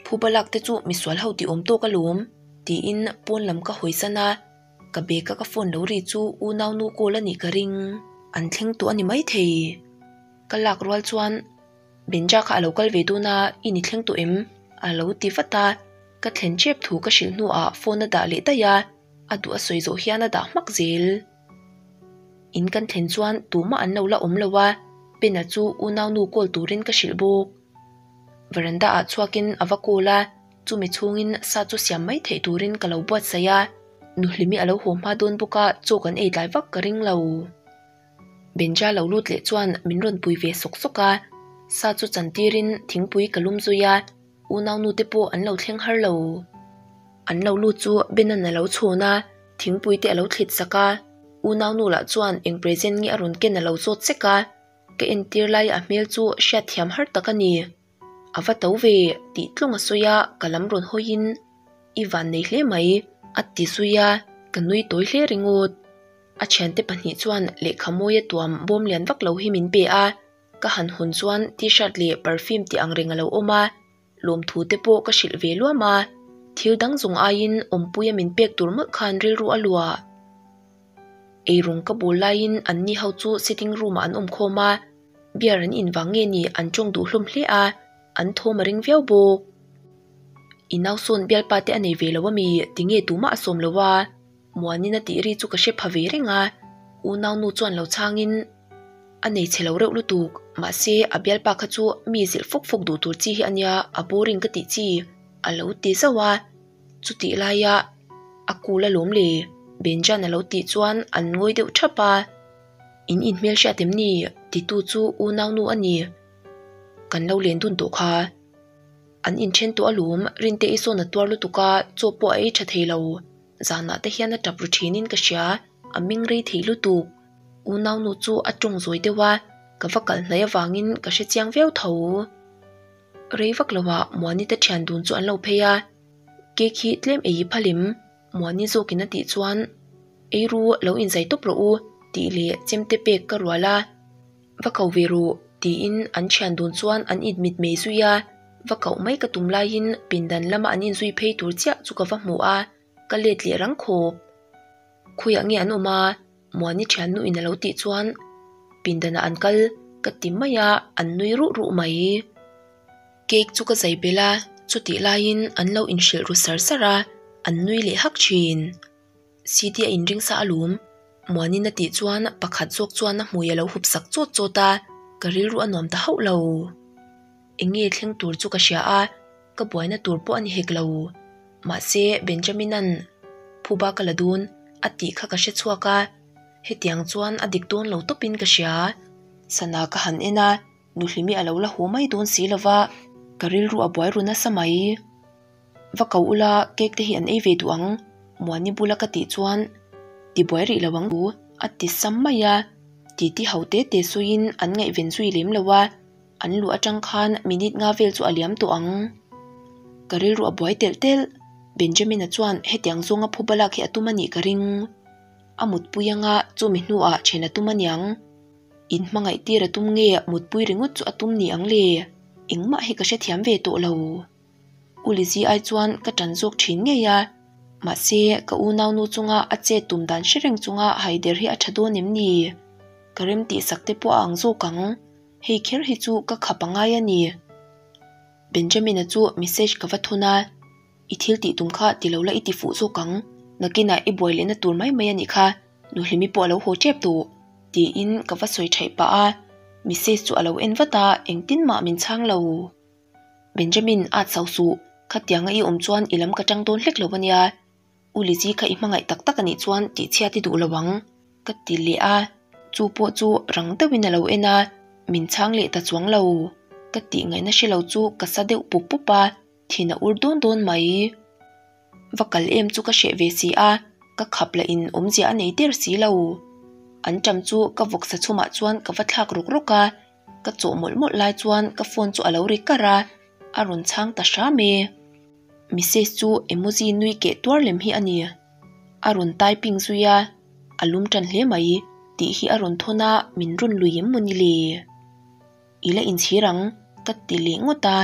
Phuba lak te chu misual ho tih awm tawk alawm, tiin pawn lam ka hawi san a, ka bag a ka phone lo ri chu unau nu call a nih ka ring. An thleng tawh a ni maithei. Ka lak rual chuan Benja kha a lo kal ve dawn a, i ni thleng tawh em? A lo ti vat a, ka thlen tep thu ka hrilh hnuah phone a dah leh daih a, a duh a sawi zawh hian a dah hmak zel. In kan thlen chuan tumah an lo la awm lo a, Pena chu unaunu call turin ka hrilh bawk. Veranda ah chhuakin a va call a, chumi chhungin sa chu siam mai theih turin ka lo buatsaih a, Nuhlimi a lo haw hma dawn bawk a, chaw kan ei tlai vak ka ring lo. Benja lo lut leh chuan min rawn pui ve sawk sawk a, sa chu chantirin thingpui ka lum zui a, unaunu te pawh an lo thleng har lo. An lo lut chu Benan a lo chhawn a, thingpui te a lo thlit sak a, unaunu lah chuan eng present nge a rawn ken a lo zawt sek a, ka entir laia a hmel chu hriatthiam har tak a ni. A va to ve tih tlawng a sawi a, ka lam rawn hawiin i van nei hle mai a ti zui a, ka nui tawi hle ringawt. A thiante pahnih chuan lehkha mawia tuam bawm lian vak lo hi min pe a, ka han hawn chuan t-shirt leh perfume tih ang reng a lo awm a, lawmthu te pawh ka hrilh ve luam a, thil dang zawng aiin awmpuia min pek tur mawlh khan rilru a luah. Eirawng ka bul laiin anni ho chu sitting room ah an awm khawm a, beer an in vang nge ni an tawng duh hlawm hle a, an thawm a ring viau bawk. I nausawn bialpa te a nei ve lo ami tinge tumah a sawm lo a? Muanin a tih ri chu ka hre pha ve reng a, unaunu chuan lo chhangin a nei chhe lo reuh lutuk, mahse a bialpa kha chu mi zilh fawk fawk duh tur chi hi a nia, a boring ka tih chi a lo ti zauh a, chutih laia a kul alawm le Benjan a lo tih chuan an ngawi deuh thap a, In inhmelhriat em ni? titu chu unaunu a ni, kan lo len dun tawh kha. An inthen tawh alawm, Rinte i sawn a tuar lutuk a, chaw pawh a ei tha thei lo. Zanah te hian a tap ru thinin ka hria, a ming rei thei lutuk. Unaunu chu a tawng zawi deuh a, ka va kal hnaih avangin ka hre chiang viau tho. Rei vak loah Muanita thian dun chu an lo phei a, cake hi tlem ei i phal em? Muani zawkin a tih chuan, Ei ru, lo inzai tawp rawh u, tih leh chemte pek ka rual a. Va ko ve ru, tiin an thian dun chuan an inmit mei zui a. Va koh mai ka tum laiin pindan lama an inzui phei tur chiah chu ka va hmu a, ka let leh rang khawp. Khawiah nge an awm a? Muani thiannu in a lo tih chuan pindanah an kal ka ti mai a, an nui ruh ruh mai. Cake chu ka zai belh a, chutih laiin an lo inhrilh ru sar sar a, an nui leh hak thin. City a inring sa alawm, Muanin a tih chuan pakhat zawk chuan a hmui a lo hup sak chawt chawt a, ka rilru a nuam ta hauh lo. Eng nge thleng tur chu ka hria a, ka buaina tur pawh a ni hek lo. Mahse, Benjamin-a'n phuba ka la dawn a tih kha ka hre chhuak a, hetiang chuan a dik dawn lo tawpin ka hria. Sana ka han en a, Nuhlimi a lo la haw mai dawn si lova, ka rilru a buai ru nasa mai. Va ko ula, cake te hi an ei ve duh ang, Muani bula ka tih chuan ti buai rih lo ang u a ti sam mai a, titi ho te te sawiin an ngaihven zui lem lo a, an luh atang khan minute nga vel chu a liam tawh ang. Ka rilru a buai telh telh, Benjamin-a chuan hetiang zawnga phuba lak hi a tum a nih ka ring. A mutpui anga chumi hnuah then a tum aniang. In hmangaih tir a tum nge mutpui ringawt chu a tum ni ang le? Engmah hi ka hrethiam ve tawh lo. U Lizzy ai chuan ka ṭan zawk ṭhin ngei a, mahse ka unaunu chunga a chet tum dan hre reng chunga haider hi a ṭha dawn em ni? Ka rem tihsak te pawh a ang zawk ang, hei kher hi chu ka khap a ngai a ni. Benjamin-a chu message ka va thun a, I thil tih tum kha ti lo la i ti fuh zawk ang, nakinah i buai lehna tur mai mai a nih kha, Nuhlimi pawh a lo haw ṭep tawh, tiin ka va sawi ṭhaih pah a, message chu a lo en vat a, engtin mah min chhang lo. Benjamin, at sau suh, khatianga i awm chuan i lam ka tang dawn hlek lo a nia. U Lizzy kha i hmangaih tak tak a nih chuan tihchhiat i duh lo ang, ka ti leh a. Chu pawh chu rang deuhin a lo en a, min chhang leh ta chuang lo. Ka tih ngaihna hre lo chu ka sa deuh pup pup a, thin a ur dawn dawn mai. Va kal em chu ka hreh ve si a, ka khap lah in awmzia a nei der si lo. An ṭam chu ka vawksa chhumah chuan ka va thlak rawk rawk a. Ka chawh mawlh mawlh lai chuan ka phone chu a lo ri kar a, a rawn chhang ta hram e. Message chu emoji nui keh tuar lem hi a ni. A rawn typing zui a, a lum tan hle mai tih hi a rawn thawn a, min rawn lui em maw ni le? I la inchhir ang, ka ti leh ngawt a.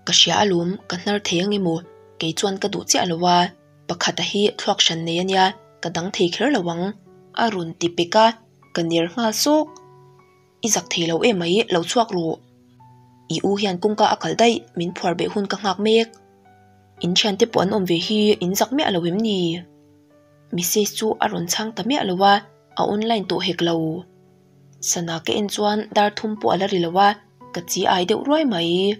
Ka hria alawm, ka hnar thei ang emaw, kei chuan ka duh chiah lo a, pakhata hi thluak hran nei a nia, ka dang thei kher lo ang, a rawn ti pek a, ka ner nghal sawk. I zak thei lo em mai, lo chhuak rawh. I u hian kawngka a kalh daih, min phuar beh hun ka nghak mek. In thiante pawh an awm ve hi in zak miah lo em ni? Message chu a rawn chhang ta miah lo a, a online tawh hek lo. Sana ka en chuan dar thum pawh a la ri lo a, ka chi ai deuh ruai mai.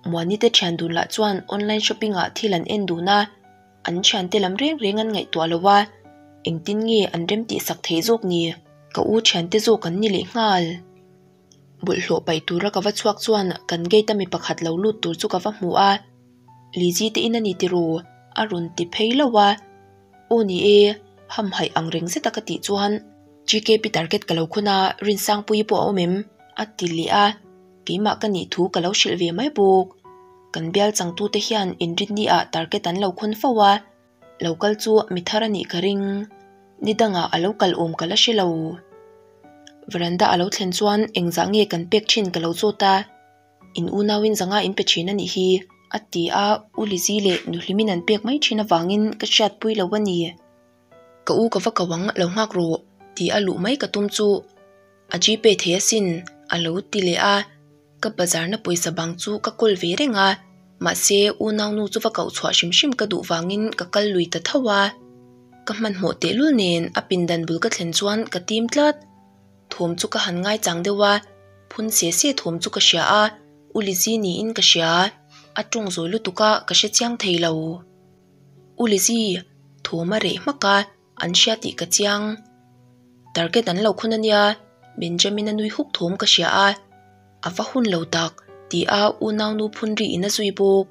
Muani te thian dun lah chuan online shopping ah thil an en dun a, An thiante lam reng reng an ngaihtuah lo a, engtin nge an rem tih sak theih zawk ni? Ka u thiante zawk an ni leh nghal. Bawlhhlawh paih tura ka va chhuak chuan kan gate a mi pakhat lo lut tur chu ka va hmu a, Lizzy te in a ni tiraw? a rawn ti phei lo a. Aw ni e, hamhaih ang reng zeta ka tih chuan GKP target ka lo khawn a, Rinsangpuii pawh a awm em? a ti leh a, keimah ka nih thu ka lo hrilh ve mai bawk. Kan bial changtute hian inrinni ah target an lo khawn fo a, lo kal chu mi thar a nih ka ring. Ni dangah a lo kal awm ka la hre lo. Veranda a lo thlen chuan engzah nge kan pek thin ka lo zawt a, in unauin zanga in pe thin a nih hi a ti a, U Lizzy leh Nuhlimin an pek mai thin avangin ka hriatpui lo a ni. Ka u ka va ko ang, lo nghak rawh ti a luh mai ka tum chu a Gpay thei asin a lo ti leh a, ka bazarna pawisa bang chu ka kawl ve reng a, mahse unaunu chu va koh chhuah hrim hrim ka duh vangin ka kal lui ta tho a, ka hmanhmawh tehlul nen a pindan bul ka thlen chuan ka tim tlat. Thawm chu ka han ngaichang deuh a, phun se se thawm chu ka hria a, U Lizzy niin ka hria, a tawng zawi lutuk a ka hrechiang thei lo. U Lizzy, thawm a reh hmak a, an hria tih ka chiang. Target an lo khawn a nia, Benjamin-a nui huk thawm ka hria a, a va hun lo tak ti a unaunu phun ri in a zui bawk.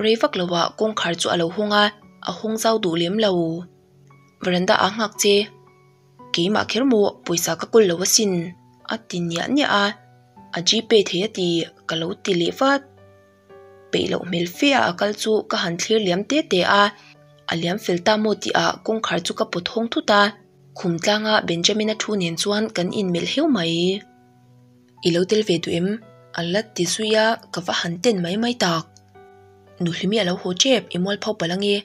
Rei vak lo ah kawngkhar chu a lo hawng a, a hawng zau duh lem lo. Veranda ah nghak che, keimah kher maw pawisa ka kawl lo asin a ti niah niah a, a gpay thei a ti ka lo ti leh vat. Peih loh hmel fe a a kal chu ka han thlir liam te te a. A liam fel ta maw tih ah kawngkhar chu ka pawt hawng thut a, khum tlanga Benjamin-a thu nen chuan kan inmelh heu mai. I lo tel ve duh em? A la ti zui a, ka va han ten mai mai tak. Nuhlimi a lo haw tep, i mualpho palh ange.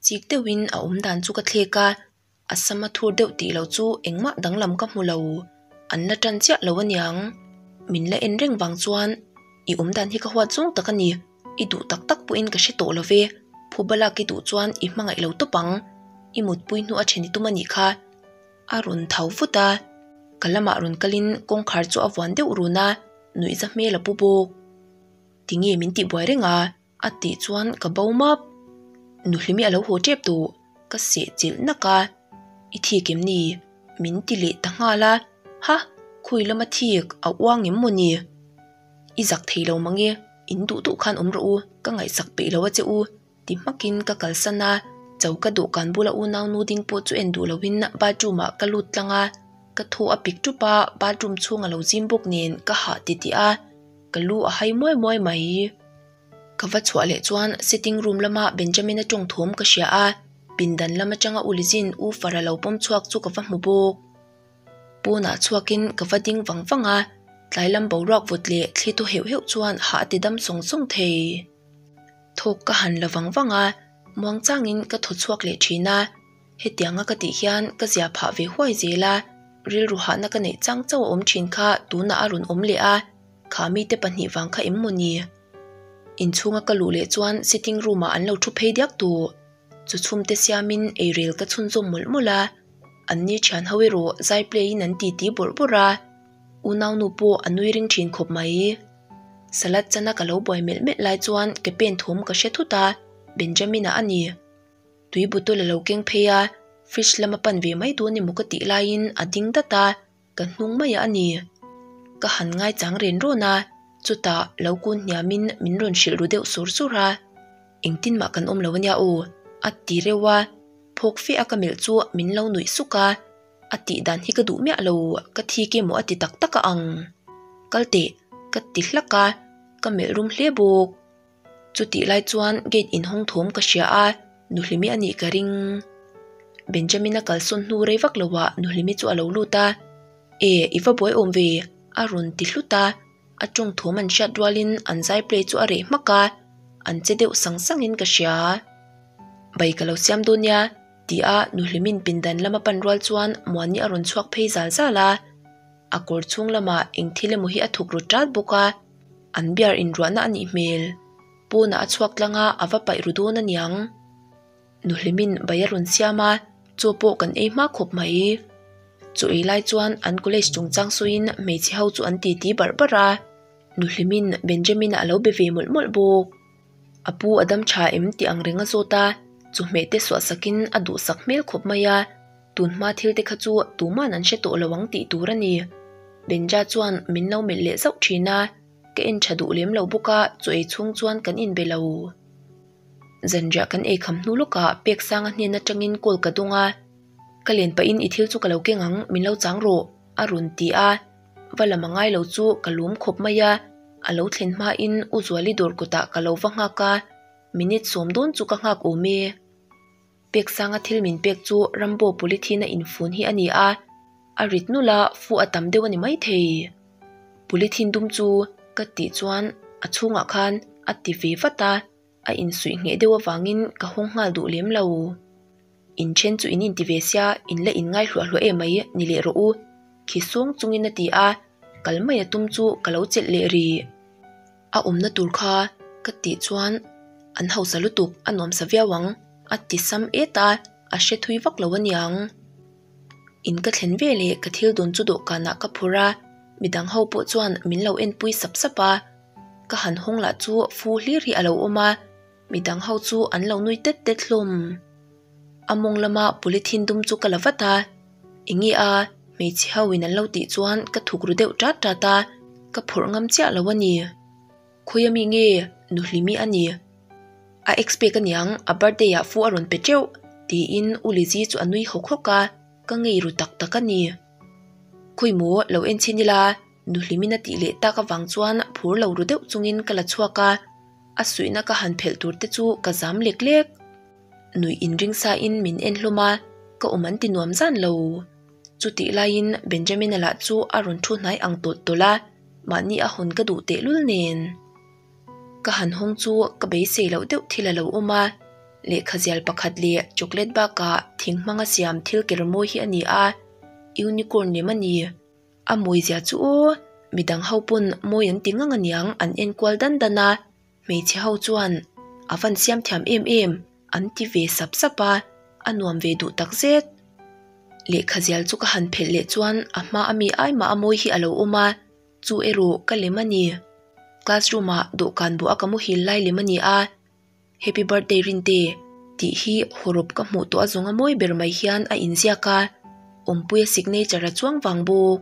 Chik deuhin a awm dan chu ka thlek a, A sam a thur deuh tih loh chu engmah danglam ka hmu lo. An la tan chiah lo aniang. Min la en reng vang chuan i awm dan hi ka huat zawng tak a ni. I duh tak tak pawhin ka hre tawh lo ve. Phuba lak i duh chuan i hmangaih lo tawp ang. I mutpui hnu a then i tum a nih kha. A rawn tho vut a. Ka lamah rawn kalin kawngkhar chu a vuan deuh run a, nuihza hmel a pu bawk. Tinge min tihbuai reng a? A tih chuan ka bo map. Nuhlimi a lo haw tep tawh, ka seh chilh nak a. I thik em ni? Min ti leh ta nghal a. Ha! Khawi lama thik a uang em maw ni? I zak thei lo mang e, in duh duh khan awm rawh u, ka ngaihsak peih lo a che u, ti hmakin ka kalsan a. Choka dawhkan bula unau nu ding pawh chu en duh loin bathroom ah ka lut tlang a. Ka thaw a pik tup a, bathroom chhung a lo zim bawk nen ka hah titih a. Ka lu a hai muai muai mai. Ka va chhuah leh chuan sitting room lama Benjamin-a tawng thawm ka hria a, pindan lam atanga U Lizin U Fara lo pawm chhuak chu ka va hmu bawk. Pawnah chhuakin ka va ding vang vang a, tlai lam boruak vawt leh thli thaw heuh heuh chuan hah a ti dam sawng sawng thei. Thawk ka han la vang vang a, muangchangin ka thaw chhuak leh thin a. Hetianga ka tih hian ka zia phah ve huai zel a, rilru hahna ka neih chang chauh a awm thin kha tunah a rawn awm leh a, kha mite pahnih vang kha em maw ni? Inchhunga ka luh leh chuan sitting room ah an lo thu phei diak tawh. Chu chhumte siamin eirel ka chhunzawm mawlh mawlh a, anni thian ho erawh zai play in an titi bawrh bawrh a, unaunu pawh a nui ring thin khawp mai. Salad chana ka lo buai melh melh lai chuan ke pen thawm ka hre thut a, Benjamin-a a ni. Tui bottle a lo keng phei a, fridge lama pan ve mai dawn emaw ka tih laiin a ding dat a, ka hnung maiah a ni. Ka han ngaichang ren rawn a, chutah lo kun hniamin min rawn hrilh ru deuh sur sur a, Engtin mah kan awm lo ania aw, a ti reuh a, phawk fe a ka melh chu min lo nuih suk a, a tih dan hi ka duh miah lo, ka thik emaw a ti tak tak a ang. Kal teh, ka ti hlak a, ka melh rum hle bawk. Chutih lai chuan gate inhawng thawm ka hria a, Nuhlimi a nih ka ring. Benjamin-a kalsawn hnu rei vak loah Nuhlimi chu a lo lut a, E, i va buai awm ve, a rawn ti hlut a. A tawng thawm an hriat rualin an zai play chu a reh hmak a, an che deuh sang sangin ka hria. Bai ka lo siam dawn nia, ti a Nuhlimi'n pindan lama pan rual chuan Muani a rawn chhuak phei zal zal a. A kawr chhung lamah eng thil emaw hi a thuk ru ṭat bawk a. An biar inruahna a nih hmel. Pawnah a chhuak tlang a, a va paih ru dawn a niang. Nuhlimin bai a rawn siam a, chaw pawh kan ei hma khawp mai. Chaw ei lai chuan an college chungchang sawiin hmeichhe ho chu an titi barh barh a. Nuhlimin Benjamin-a a lo be ve mawlh mawlh bawk. A pu a dam tha em tih ang reng a zawt a, chawhmeh te suah sakin a duhsak hmel khawp mai a. Tunhma thil te kha chu tuman an hre tawh lo ang tih tur a ni. Benja chuan min lo melh leh zauh thin a, ka en tha duh lem lo bawk a, chaw ei chhung chuan kan inbe lo. Zanriah kan ei kham hnu lawkah Peksanga hnen atangin call ka dawng a, Ka len pahin i thil chu ka lo keng ang, min lo chang rawh, a rawn ti a. Va lam a ngai lo chu ka lum khawp mai a, a lo thlen hmain U Zuali dawr kawtah ka lo va nghak a, minute sawm dawn chu ka nghak awm e. Peksanga thil min pek chu Rambo polythene a infun hi a ni a, a rit nulh a, fu a tam deuh a ni maithei. Polythene dum chu ka tih chuan a chhungah khan a ti ve vat a, a insuih ngheh deuh avangin ka hawng nghal duh lem lo. Inthen chu in inti ve sia, in la inngai hluah hluah em mai ni leh rawh u, khi sawng chungin a ti a, kal mai a tum chu ka lo chelh leh rih. A awmna tur kha ka tih chuan an hausa lutuk a nuamsa viau ang a ti sam et a, a hre thui vak lo aniang. In ka thlen ve leh ka thil dawn chu dawhkanah ka phur a, midang ho pawh chuan min lo enpui sap sap a, ka han hawng lah chu fu hlir hi a lo awm a, midang ho chu an lo nui tet tet hlawm. A mawng lama polythene dum chu ka la vat a, enge a hmeichhe ho in an lo tih chuan ka thuk ru deuh tat tat a, ka phawrh ngam chiah lo a ni. Khawi ami nge Nuhlimi a ni? A ex pek aniang a birthday ah fu a rawn pe teuh tiin U Lizzy chu a nui hawk hawk a, ka ngei ru tak tak a ni. Khawi maw lo en chhin ila Nuhlimin a tih leh tak avang chuan phur lo ru deuh chungin ka la chhuak a, a suihna ka han phelh tur te chu ka zam lek lek. Nuih inring sa in min en hlawm a, ka awm an ti nuam zan lo. Chutih laiin Benjamina lah chu a rawn thu hnai ang tawlh tawlh a, mahni a hawn ka duh tehlul nen. Ka han hawng chu ka beisei loh deuh thil a lo awm a, lehkha zial pakhat leh chocolate bakah thing hmanga siam thil ker mawi hi a ni a, unicorn lem a ni. A mawizia chu aw, midang ho pawn mawi an ti ngang aniang an en kual dan dan a, hmeichhe ho chuan a van siam thiam em em an ti ve sap sap a, a nuam ve duh tak zet. Lehkha zial chu ka han phelh leh chuan a hma ami ai mah a mawi hi a lo awm a. Chu erawh ka lem a ni. Classroom ah dawhkan bawh a ka muhil lai lem a ni a. Happy birthday Rinte tih hi hawrawp ka hmuh tawh a zawnga mawi ber mai hian a inziak a, Awmpuia signature a chuang vang bawk.